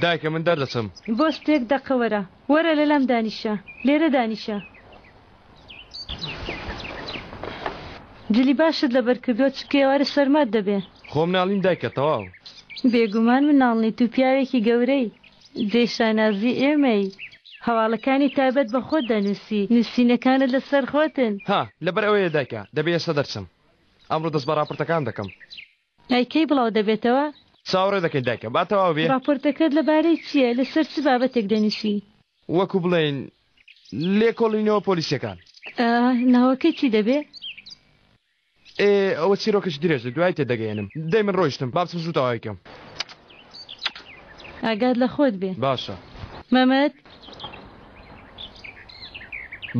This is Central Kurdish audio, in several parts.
دایکە من دەردەچم. بۆستێک دەقە وەرە. وەرە لەلام دانیشە. لێرە دانیشە. جلی باشت لەبەر کردووە چونکە ئێوارە سەرمات دەبێ. خۆ مناڵ نیم دایکە تەواو. بێگومان مناڵ نیت و پیاوێکی گەورەی. جێی شانازی ئێمەی. هەواڵەکانی تایبەت بە خۆت دەنووسی. نووسینەکانت لەسەر خۆتن. ها لەبەر ئەوەیە دایکە دەبێ ئێستا دەرچم. ئەمڕۆ دەست بە ڕاپۆرتەکان دەکەم. ئەی کەی بڵاو دەبێتەوە؟ چاوەڕێ دەکەین دایکە با تەواو بێ. ڕاپۆرتەکەت لەبارەی چییە؟ لەسەر چ بابەتێک دەنووسی؟ وەکو بڵێین لێکۆڵینەوە پۆلیسیەکان. ئا، ناوەکەی چی دەبێ؟ ئێ ئەوە چیرۆکێکی درێژە دوای تێدەگەیەنم. دەی من ڕۆیشتم با بچم زوو تەواوی کەم. ئاگات لە خۆت بێ. باشە. مەمەد.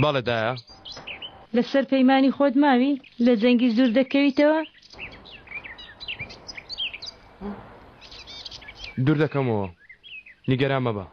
بەڵێ دایە. لەسەر پەیمانی خۆت ماوی؟ لە جەنگیز دوور دەکەویتەوە؟ دوور دەکەمەوە نیگەران مەبە.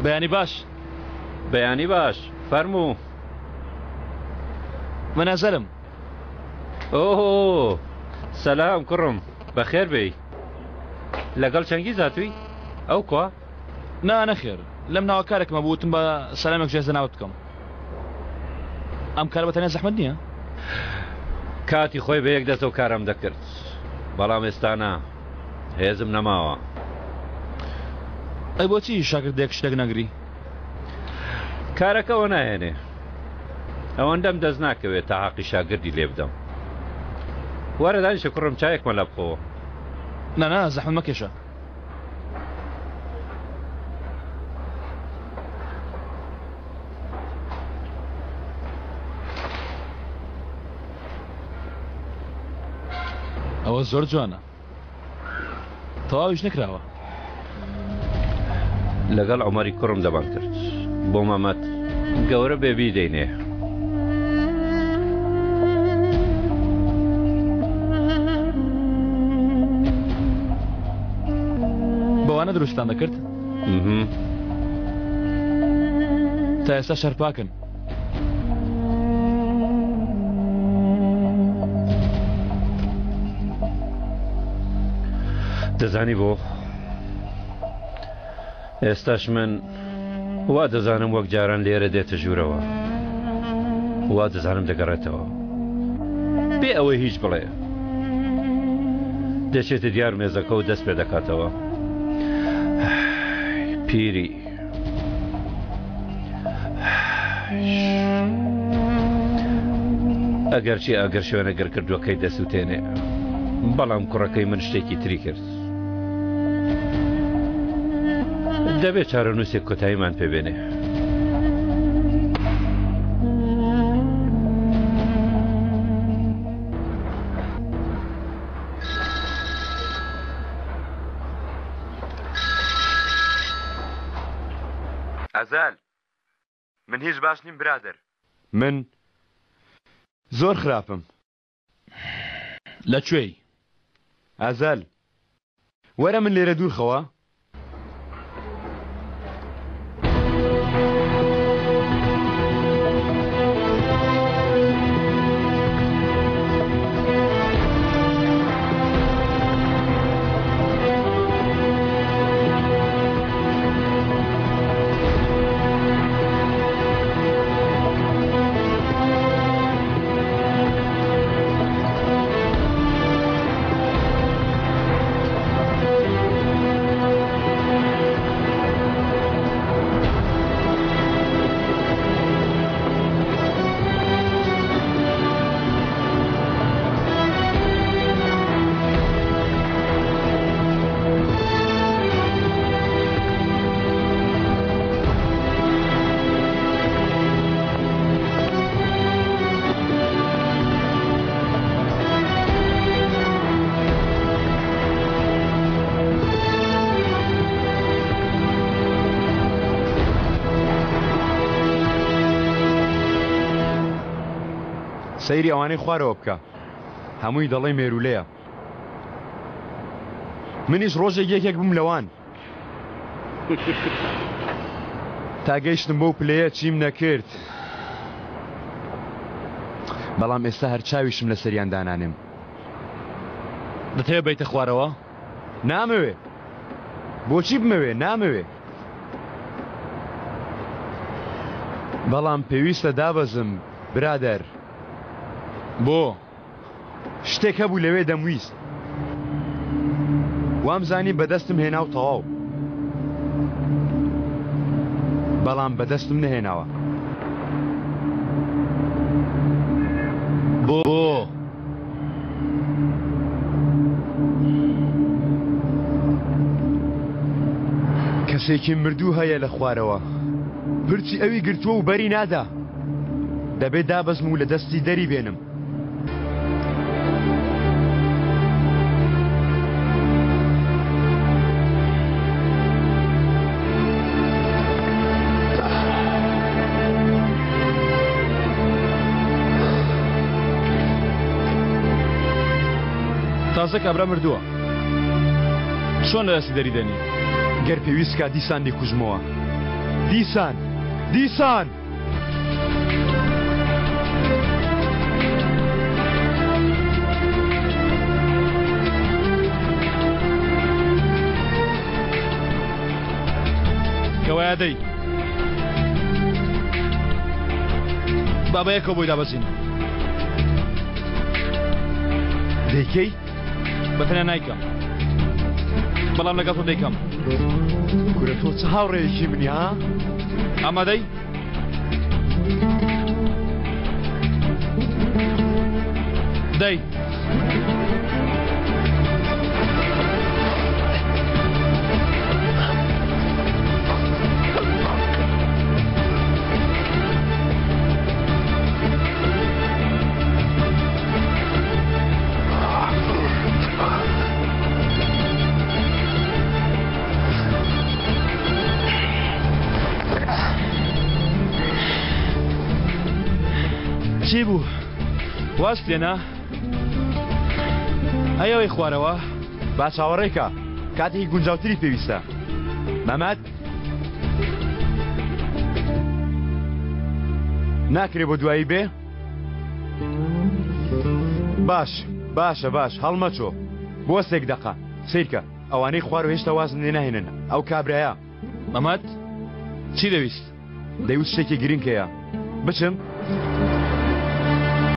بەیانی باش. بەیانی باش فەرموو. من ئەزەلم. ئۆهۆ سەلام کوڕم بەخێر بێی. لەگەڵ چەنگیز هاتووی؟ ئەو کوا؟ نا نەخێر لەم ناوە کارێکم هەبوو وتم بە سەلامێک ژێر زەناوت بکەم. ئەم کارە بە تەنیا زەحمەت نییە؟ کاتی خۆی بە یەک دەست ئەو کارەم دەکرد بەڵام ئێستا نا هێزم نەماوە. ئەی بۆچی شاگردێک شتێک نەگری؟ کارەکە ئەوە ناهێنێ ئەوەندەم دەست ناکەوێت تا حەقی شاگردی لێ بدەم. وەرە دانیشە کوڕم چایەکمان لا بخۆوە. نا نا زەحمەت مەکێشە. ئەوە زۆر جوانە تەواویش نەکراوە. لەگەڵ عومەری کوڕم دەمان کرد بۆ مەمەد گەورە بێ بیدەینێ. بەوانە دروستتان دەکرد؟ تا ئێستا شەرپاکن. دەزانی بۆ؟ ئێستاش من وا دەزانم وەک جاران لێرە دێتە ژوورەوە وا دەزانم دەگەڕێتەوە بێ ئەوەی هیچ بڵێ دەچێتە دیار مێزەکە و دەست پێ دەکاتەوە پیری ئەگەرچی ئاگر شوێنە گڕکردووەکەی دەسووتێنێ بەڵام کوڕەکەی من شتێکی تری کرد دەبێت چارەنووسێک کۆتاییمان پێ بێنێ. ئەزەل من هیچ باش نیم برادەر. من زۆر خراپم. لە کوێی؟ ئەزەل وەرە من لێرە دوور خەوە. سەیری ئەوانەی خوارەوە بکە هەمووی دەڵێی مێروولەیە. منیش ڕۆژێک یەکێک بووم لەوان. تا گەیشتم بەو پلەیە چیم نەکرد. بەڵام ئێستا هەر چاویشم لەسەریان دانانێم. دەتەوێ بێیتە خوارەوە؟ نامەوێ. بۆچی بمەوێ؟ نامەوێ. بەڵام پێویستە دابەزم برادەر. بۆ؟ شتێک هەبوو لەوێ دەمویست. وامزانی بەدەستم هێنا و تەواو. بەڵام بەدەستم نەهێناوە. بۆ؟ کەسێکی مردوو هەیە لە خوارەوە. پرچی ئەوی گرتووە و بەری نادا. دەبێ دابەزم و لە دەستی دەری بێنم. تازە کابرا مردووە چۆن لە دەستی دەری دێنی؟ گەر پێویست کا دیسان دەیکوژمەوە. دیسان! دیسان! کەوایە دەی با بەیەکەوە بۆی دابەزین. دەیکەی؟ بە تەنیا نایکەم بەڵام لەگەڵ تۆ دەیکەم. کورە تۆ چ هاوڕێیەکی منی ها؟ ئامادەی؟ دەی. چی بوو؟ واز لێنا؟ ئەی ئەوەی خوارەوە؟ با چاوەڕێکە کاتێکی گونجاوتری پێویستە مەمەد ناکرێ بۆ دوایی بێ؟ باش باشە باش هەڵمەچۆ بۆ سێک دەقە سیرکە ئەوانەی خوار و هێشتا وازم لێ ناهێنن ئەو کابرایە مەمەد چی دەویست؟ دەیوت شتێکی گرنگ هەیە بچم؟